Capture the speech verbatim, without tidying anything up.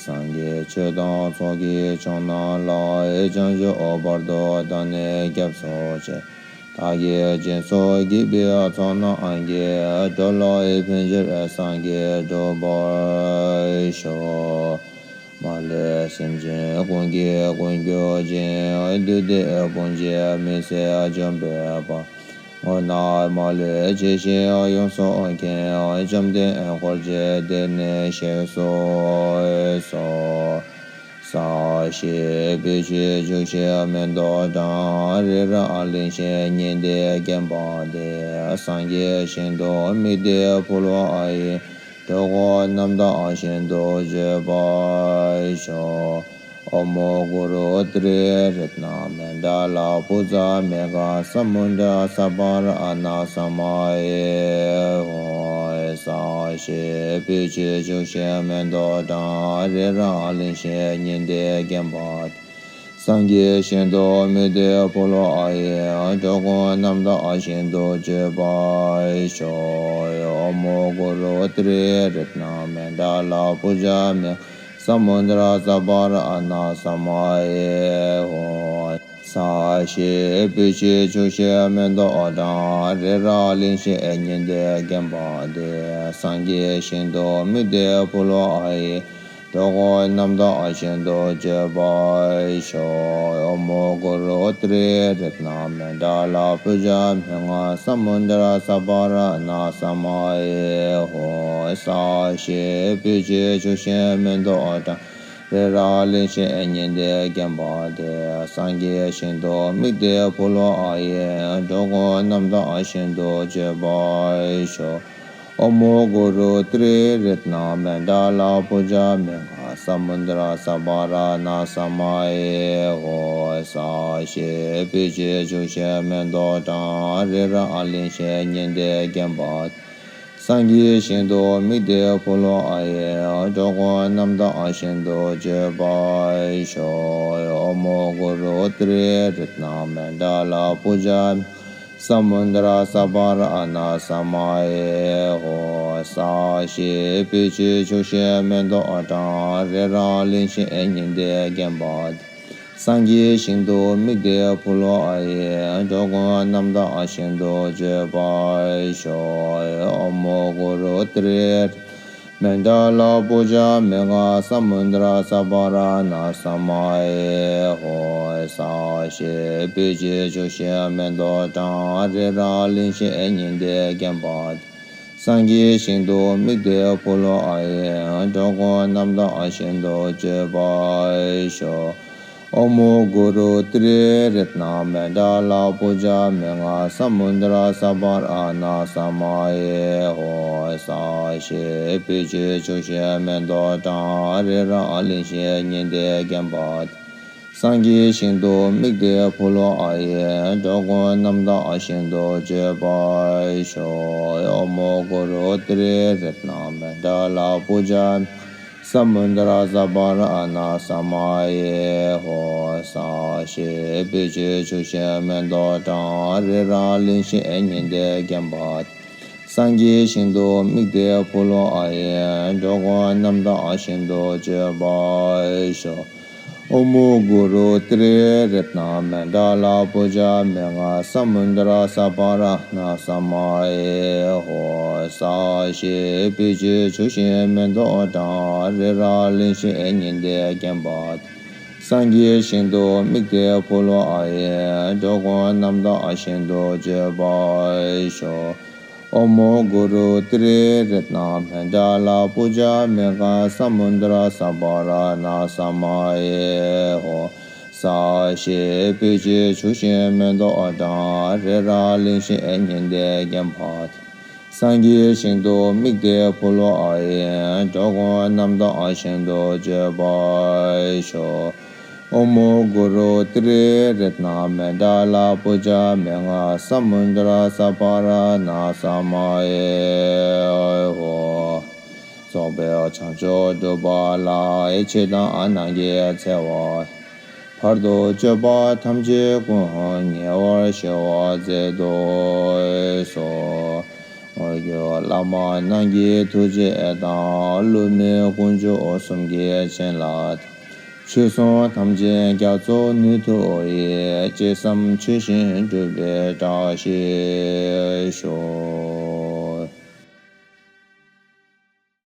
སངས་རྒྱས་ཆོས་དང་ཚོགས་ཀྱི་མཆོག་རྣམས་ལ། བྱང་ཆུབ་བར་དུ་བདག་ནི་སྐྱབས་སུ་མཆི། བདག་གིས་སྦྱིན་སོགས་བགྱིས་པའི་ཚོགས་རྣམས་ཀྱིས། འགྲོ་ལ་ཕན་ཕྱིར་སངས་རྒྱས་འགྲུབ་པར་ཤོག། མ་ལུས་སེམས་ཅན་ཀུན་གྱི་མགོན་གྱུར་ཅིང་། བདུད་སྡེ་དཔུང་བཅས་མི་ཚེ་འཇོམས་པའི་དཔལ། དངོས་རྣམས་མ་ལུས་ཇི་བཞིན་ཡོངས་སུ་མཁྱེན། བཅོམ་ལྡན་འཁོར་བཅས་བདེ་གནས་གཤེགས་སུ་གསོལ། ས་གཞི་སྤོས་ཆུས་བྱུགས་ཤིང་མེ་ཏོག་དང་། རི་རབ་གླིང་བཞི་ཉི་ཟླས་བརྒྱན་པ་དེར། སངས་རྒྱས་ཞིང་དུ་དམིགས་ཏེ་ཕུལ་བ་ཡི། འགྲོ་ཀུན་རྣམ་དག་ཤིན་ཏུ་སྤྱོད་པར་ཤོག། ཨོཾ་གུ་རུ་ཏྲི་རཏྣ་མཎྜལ་བྷུ་ཛ་མེ་གྷ་ས་མུ་དྲ་ས་བྷ་ར་ཎ་ས་མ་ཡེ་ཧོ། ས་གཞི་སྤོས་ཆུས་བྱུགས་ཤིང་མེ་ཏོག་དང་། རི་རབ་གླིང་བཞི་ཉི་ཟླས་བརྒྱན་པ། སངས་རྒྱས་ཞིང་དུ་དམིགས་ཏེ་ཕུལ་བ་ཡི། འགྲོ་ཀུན་རྣམ་དག་ཤིན་ཏུ་སྤྱོད་པར་ཤོག། ཨོཾ་གུ་རུ་ཏྲི་རཏྣ་མཎྜལ་བྷུ་ཛ་མེ་གྷ་ས་མུ་དྲ་ས་བྷ་ར་ཎ་ས་མ་ཡེ་ཧོ། ས་གཞི་སྤོས་ཆུས་བྱུགས་ཤིང་མེ་ཏོག་དང་། རི་རབ་གླིང་བཞི་ཉི་ཟླས་བརྒྱན་པ་དེར། སངས་རྒྱས་ཞིང་དུ་དམིགས་ཏེ་ཕུལ་བ་ཡི། འགྲོ་ཀུན་རྣམ་དག་ཤིན་ཏུ་སྤྱོད་པར་ཤོག། ཨོཾ་གུ་རུ་ཏྲི་རཏྣ་མཎྜལ་བྷུ་ཛ་མེ་གྷ་ས་མུ་དྲ་ས་བྷ་ར་ཎ་ས་མ་ཡེ་ཧོ། ས་གཞི་སྤོས་ཆུས་བྱུགས་ཤིང་མེ་ཏོག་དང་། རི་རབ་གླིང་བཞི་ཉི་ཟླས་བརྒྱན་པ་དེར། སངས་རྒྱས་ཞིང་དུ་དམིགས་ཏེ་ཕུལ་བ་ཡི། འགྲོ་ཀུན་རྣམ་དག་ཤིན་ཏུ་སྤྱོད་པར་ཤོག། ཨོཾ་གུ་རུ་ཏྲི་རཏྣ་མཎྜལ་བྷུ་ཛ་མེ་གྷ་ས་མུ་དྲ་ས་བྷ་ར་ཎ་ས་མ་ཡེ་ཧོ། ས་གཞི་སྤོས་ཆུས་བྱུགས་ཤིང་མེ་ཏོག་དང་། རི་རབ་གླིང་བཞི་ཉི་ཟླས་བརྒྱན་པ། སངས་རྒྱས་ཞིང་དུ་དམིགས་ཏེ་ཕུལ་བ་ཡི། འགྲོ་ཀུན་རྣམ་དག་ཤིན་ཏུ་སྤྱོད་པར་ཤོག། ཨོཾ་གུ་རུ་ཏྲི་རཏྣ་མཎྜལ་བྷུ་ཛ་མེ་གྷ་ས་མུ་དྲ་ས་བྷ་ར་ཎ་ས་མ་ཡེ་ཧོ། ས་གཞི་སྤོས་ཆུས་བྱུགས་ཤིང་མེ་ཏོག་དང་། རི་རབ་གླིང་བཞི་ཉི་ཟླས་བརྒྱན་པ། སངས་རྒྱས་ཞིང་དུ་དམིགས་ཏེ་ཕུལ་བ་ཡི། འགྲོ་ཀུན་རྣམ་དག་ཤིན་ཏུ་སྤྱོད་པར་ཤོག། ཨོཾ་གུ་རུ་ཏྲི་རཏྣ་མཎྜལ་བྷུ་ཛ་མེ་གྷ་ས་མུ་དྲ་ས་བྷ་ར་ཎ་ས་མ་ཡེ་ཧོ། ས་གཞི་སྤོས་ཆུས་བྱུགས་ཤིང་མེ་ཏོག་དང་། རི་རབ་གླིང་བཞི་ཉི་ཟླས་བརྒྱན་པ། སངས་རྒྱས་ཞིང་དུ་དམིགས་ཏེ་ཕུལ་བ་ཡི། འགྲོ་ཀུན་རྣམ་དག་ཤིན་ཏུ་སྤྱོད་པར་ཤོག། ཨོཾ་གུ་རུ་ཏྲི་རཏྣ་མཎྜལ་བྷུ་ཛ་མེ་གྷ་ས་མུ་དྲ་ས་བྷ་ར་ཎ་ས་མ་ཡེ་ཧོ། ས་གཞི་སྤོས་ཆུས་བྱུགས་ཤིང་མེ་ཏོག་དང་། རི་རབ་གླིང་བཞི་ཉི་ཟླས་བརྒྱན་པ། སངས་རྒྱས་ཞིང་དུ་དམིགས་ཏེ་ཕུལ་བ་ཡི། འགྲོ་ཀུན་རྣམ་དག་ཤིན་ཏུ་སྤྱོད་པར་ཤོག། ཨོཾ་གུ་རུ་ཏྲི་རཏྣ་མཎྜལ་བྷུ་ཛ་མེ་གྷ་ས་མུ་དྲ་ས་བྷ་ར་ཎ་ས་མ་ཡེ་ཧོ། ས་གཞི་སྤོས་ཆུས་བྱུགས་ཤིང་མེ་ཏོག་དང་། རི་རབ་གླིང་བཞི་ཉི་ཟླས་བརྒྱན་པ། སངས་རྒྱས་ཞིང་དུ་དམིགས་ཏེ་ཕུལ་བ་ཡི། འགྲོ་ཀུན་རྣམ་དག་ཤིན་ཏུ་སྤྱོད་པར་ཤོག། ཨོཾ་གུ་རུ་ཏྲི་རཏྣ་མཎྜལ་བྷུ་ཛ་མེ་གྷ་ས་མུ་དྲ་ས་བྷ་ར་ཎ་ས་མ་ཡེ་ཧོ། ས་གཞི་སྤོས་ཆུས་བྱུགས་ཤིང་མེ་ཏོག་དང་། རི་རབ་གླིང་བཞི་ཉི་ཟླས་བརྒྱན་པ། སངས་རྒྱས་ཞིང་དུ་དམིགས་ཏེ་ཕུལ་བ་ཡི། འགྲོ་ཀུན་རྣམ་དག་ཤིན་ཏུ་སྤྱོད་པར་ཤོག། ཨོཾ་གུ་རུ་ཏྲི་རཏྣ་མཎྜལ་བྷུ་ཛ་མེ་གྷ་ས་མུ་དྲ་ས་བྷ་ར་ཎ་ས་མ་ཡེ་ཧོ། ས་གཞི་སྤོས་ཆུས་བྱུགས་ཤིང་མེ་ཏོག་དང་། རི་རབ་གླིང་བཞི་ཉི་ཟླས་བརྒྱན་པ། སངས་རྒྱས་ཞིང་དུ་དམིགས་ཏེ་ཕུལ་བ་ཡི། འགྲོ་ཀུན་རྣམ་དག་ཤིན་ཏུ་སྤྱོད་པར་ཤོག། ཨོཾ་གུ་རུ་ཏྲི་རཏྣ་མཎྜལ་བྷུ་ཛ་མེ་གྷ་ས་མུ་དྲ་ས་བྷ་ར་ཎ་ས་མ་ཡེ་ཧོ། རྫོགས་པའི་བྱང་ཆུབ་སྒྲུབ་པ་ལ། ཡིད་ཆེས་དང་གནང་གིས་འཚལ་བ། བར་དུ་གཅོད་པ་ཐམས་ཅད་ཀུན་ཉེ་བར་ཞི་བར་མཛད་དུ་གསོལ། བླ་མ་རྣམས་ཀྱི་ཐུགས་རྗེ་དང་། སློབ་མའི་དཀོན་མཆོག་གསུམ་གྱི་བྱིན་རླབས་དང་། ཆོས་སྲུང་ཐམས་ཅད་རྒྱ་མཚོ་ནུས་མཐུ་ཡིས། ཅི་བསམ་ཆོས་བཞིན་འགྲུབ་པའི་བཀྲ་ཤིས་ཤོག།